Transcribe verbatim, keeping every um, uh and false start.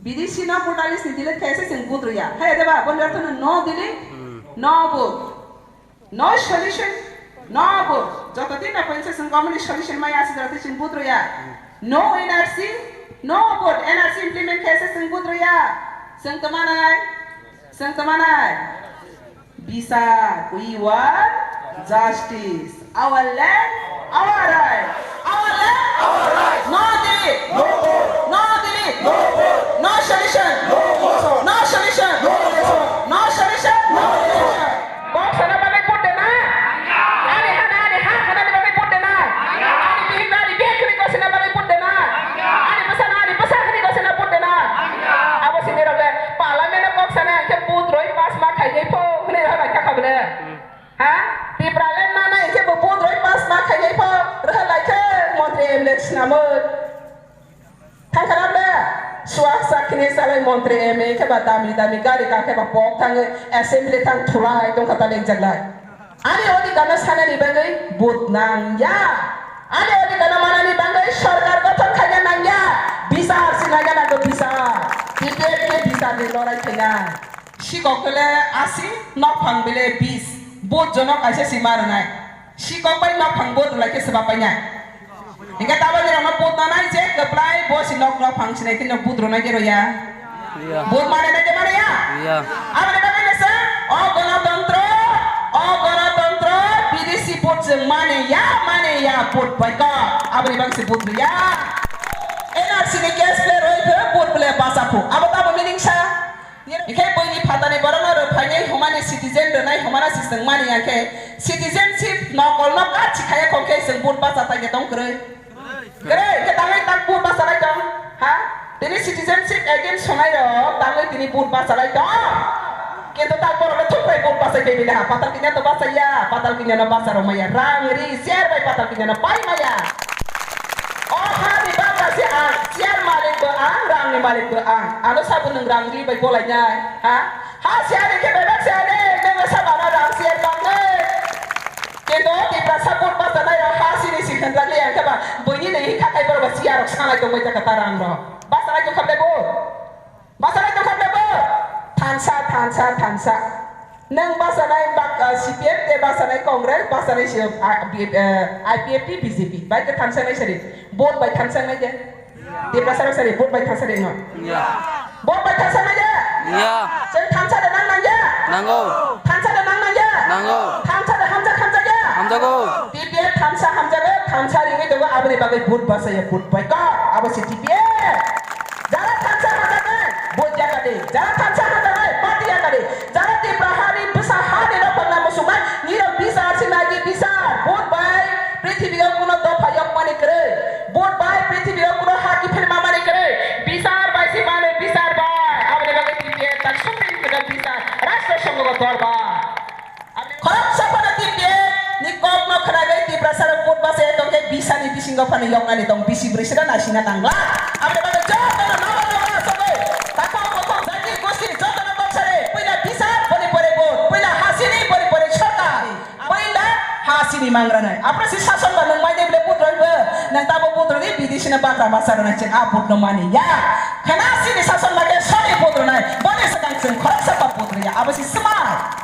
B D C no voter list ni delete khaisa chwng vote rwya. Hai da ba, boni ortho no delete, no vote. No solution, no vote. Joto din na poinse chwng communist solution maya asi joto chwng vote rwya. No N R C, no vote. N R C implement khaisa chwng vote rwya. Chwng tama nai, chwng tama nai. Bisar, we want justice. Our land, our right. Our land, our right. No delete. No vote. No delete. No vote. No solution. No vote. No solution. No vote. No solution. No vote. Kok sana bagwi vote dena. Ani hana, ani ha hana ni bagwi vote dena. Ani bihik na, ani bihik ni kok sana bagwi vote dena. Ani bwsa na, ani bwsa ni kok sana vote dena. Abo sini rok le parliament o kok sana ke vote roi pass ma khai nai pho hwnwi rw lai kha kha bwle. Ha? Tipraland mana hinkhe bo vote roi pass ma khainai pho rwha lai khe montri M L A swnamwi. Thangkha na bwle? Suak sak khini salai montri M L A khe ba dami dami gari ka khe ba pok thangwi assembly thang thulai tongkha ta lengjak lai. Ani odhikar no sanani bagwi vote nang ya. Ani odhikar no manani bagwi sorkar gothon khaina nang ya. Bisar si nang ya nang bisar. T P F khe bisar ni lorai khaina. Sikok bele asi, nokphang bele bis. Bot jono kaisa si ma rwnai. Sikok bai nokphang bot rwlai khe swbak painai. Hinkhe tabok ni rokno bot nanai je kwplai bo si nok nokphang sinai khe nok bot rwnai je rwya. Iya. Bot mane nai je mane ya? Iya. Aboni bagwi nesa, o gonotontro, o gonotontro, B D C bot chwng mane ya, mane ya, bot bai kok. Aboni bagwi se bot rwya. N R C ni case bele roi khe bot bele basa phu. Abo tamo meaning sa? Hinkhe buini phatani borokno rwphainai hwnmani citizen rwnai hwnmano se chwng mani ya khe citizenship nokolno kachi khaiya khong khe chwng vote bacha taikhe tong kwrwi? Kwrwi khe tangwi tak vote bacha lai tong? Ha? Tini citizenship against sonai rok tangwi tini vote bacha lai tong? Kintu tak borokno thukbai vote bachai bai bini ha patal kinya to bachaiya, patal kinya no bacha rw maya, rang ri share bai patal kinya no pai maya. O ha ni bapra se ang, chair malik bo ang, rang ni malik bo ang. Ano sabo nwng rang ri bai bolai nai, ha? Ha se ani khe bebak se ani, nwng sa bana rang chair bang le. Kintu Tiprasa vote basa nai rok ha sini si khendra le ang khe ba, buini ni hi khakai borok ba chair rok sanai tong bai ta kata rang rok. Basa nai tong kha le bo. Basalai tongkha bebo? Thansa, thansa, thansa. Nang basalai bak, ah, C P M te basalai Congress, basalai si, ah, B-, eh, I P F T, B J P. Bai ke thansa nai sari. Vote bai thansa nai de. Tiprasa rok sari, vote bai thansa de no. Ya. Vote bai thansa nai de. Ya. Sari thansa de nang nang ya. Nango. Thansa de nang nang ya. Nango. Thansa de hamjak hamjak ya. Hamjago. T P F thansa hamjago, thansa ringwi tongo, aboni bagwi vote basaya, vote bai kok. Abo si T P F. Jara thansa hamjaknai, vote yakadi. Jara thansa hamjaknai, party yakadi. Jara Tipra hani bwsa hani rok phangna muchungmai, nirok bisar se nai di bisar. Vote bai prithibi o kuno dopha yokmani kwrwi. Vote bai prithibi o kuno ha kiphilma mani kwrwi. Bisar bai se mano, bisar bai. Aboni bagwi T P F tak supreme kuno bisar. Rashtra songho dorbar. Khoroksa phano T P F ni kokno khwnagwi Tiprasa rok vote bachai tongkhe bisani bisingo phano yoknani tong, bisi brwi sida nasina nangla. Aboni bagwi jotono nogo nogo asogwi takhuk bukhuk jati gosti jotono kok sari puila bisar boni pore vote, puila hasini boni pore sorkar, puila hasini mangranai. Aphuru si sason ba nwng mai de bole vote rwngbo, nwng tabo vote rwdi B D C no bakra masa rwnai chwng a vote no mani ya. Khana sini sason ba khe soni vote rwnai, boni swkang chwng khoroksa ba vote rwya, abo si swmai.